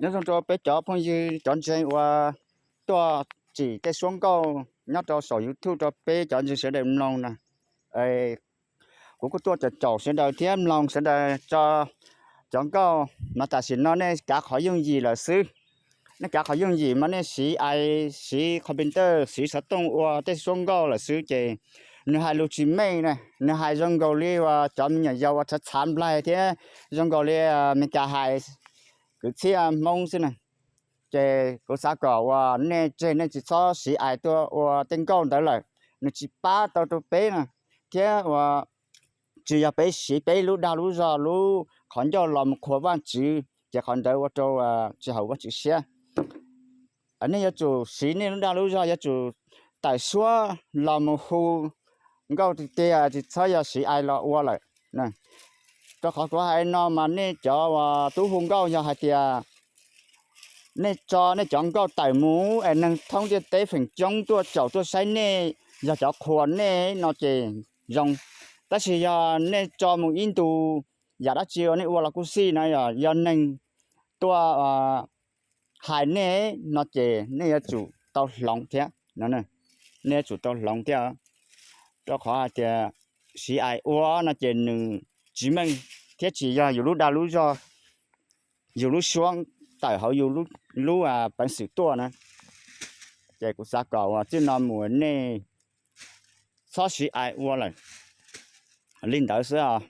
Nyob zoo rau peb cov phooj ywg cov ntseeg uas tuaj tsim tej suab nkauj nyob rau saum YouTube rau peb cov ntseeg sawv daws mloog na. Kuv kuj tuaj caum caum sawv daws thiab mloog sawv daws tso cov nkauj mas tam sim no nej kav qhov yooj yim lawm xwb. Nej kav qhov yooj yim mas nej siv ai, siv computer, siv xov tooj ua tej suab nkauj lawm xwb ces nws hais lus tsis meej na, nws hais zoo nkaus li uas cov me nyuam yaus uas txhav txhav nplaig thiab zoo nkaus li Meskas hais kwv txhiaj Hmoob xwb na. Ces kuv xav kom uas nej tseg nej tsis txhob siv ai tuaj ua tej nkauj ntawd lawm, nws tsis pab tau rau peb na, thiab uas tsis yog peb siv peb lub dag lub zog lub qhov ncauj los mus qhuas Vajtswv ces qhov ntawd ua rau tsis haum Vajtswv siab. Nej yuav tsum siv nej lub dag lub zog, yuav tsum tawm suab los mus hu nkauj tiag tiag, tsis txhob yog siv ai los ua lawm. Rau qhov kuv hais no mas nej cov uas tub hu nkauj yog hais tias nej tso nej cov nkauj tawm mus es neeg thoob ntiaj teb feem coob tuaj caum tuaj saib nej, yog cov qhuas nej no ces zoo. Tab sis yog nej tso mus ib ntus, yam dab tsi uas nej ua los kuj xij no, yog neeg tuaj hais nej no ces nej yuav tsum tau hloov thiab. Nej yuav tsum tau hloov thiab, rau qhov hais tias siv ai ua no ces nws tsis meej thiab tsis yog yus lub dag lub zog, yus lub suab tawm hauv yus lub peev xwm tuaj na. Ces kuv xav kom uas txij no mus nej txhob siv ai ua lawm li ntawd xwb.